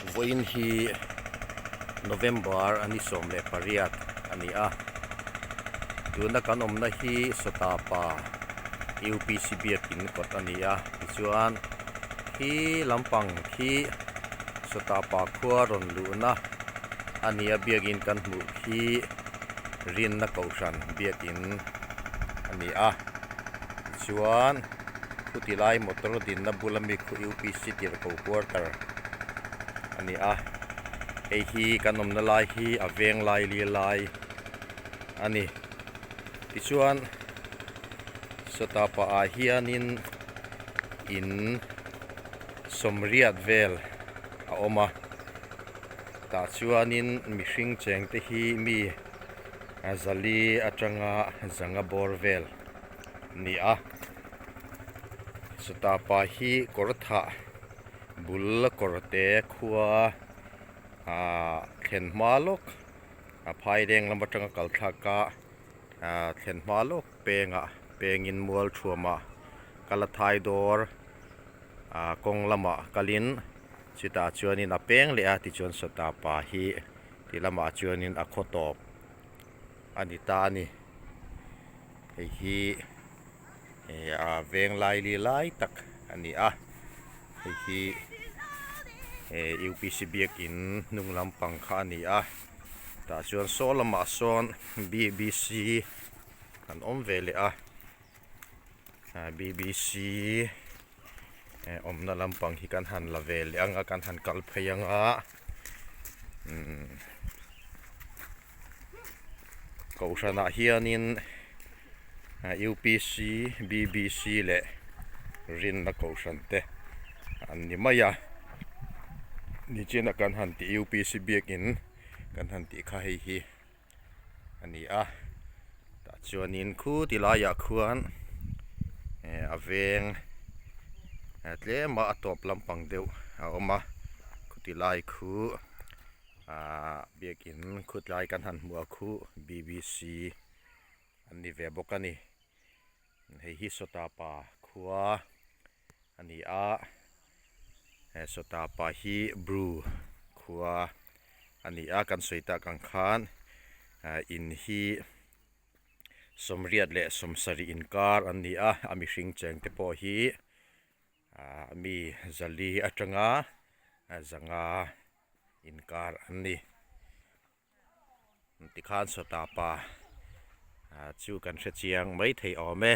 Vawiin hi November a ni 18 a ni a, tuna kan awmna hi Sawtapa UPC biakin kawt a ni a, tichuan khi lampang khi Sawtapa khua rawn luhna a ni a, biakin kan hmuh khi Rinna Kohhran biakin a ni a, tichuan Chuti lai motor dinna bula mi khu UPC tirhko quarter a ni a, hei hi kan awmna lai hi a veng lai li lai a ni. Tichuan sawtah pah ah hianin in sawmriat vel a awm a, tah chuanin mihring cheng te hi mi zali atanga zanga bawr vel a ni a. Sawtah pa hi kawr thah bul kawr te khua ahh thlen hma lawk a phai leng lam atanga kal thlak a ahh thlen hma lawk pengah pengin mual thuamah kal a thai dawr ah kawng lamah kalin chutah chuanin a peng leh a tichuan sawtah pa hi ti lamah chuanin a khaw tawp a ni ta a ni hei hi ih a veng lai li lai tak a ni a hei hi eh upc biakin hnung lampang kha a ni a tah chuan saw lamah sawn bbc an awm ve leh a ah bbc eh awmna lampang hi kan han la ve leh ang a kan han kal phei ang a umm. Kohhranah hianin UPC, BBC leh Rinna Kohhran te an ni mai a, nichina kan han tih UPC biakin kan han tih kha hei hi a ni a, tah chuanin khu ti laiah khuan a veng tlema a tawp lampang deuh a awm a, khuti lai khu. Ahh biakin khutlai kan han hmuh a khu bbc an ni ve bawk a ni hei hi sawtapa khua a ni a he sawtapa hi bru khua a ni a kan sawi tak ang khan ah in hi 87 leh 70 inkar an ni a a mihring cheng te pawh hi ah mi 400 atanga 500 inkar an ni tikhan sawtah pa chu kan hre chiang mai thei awm e.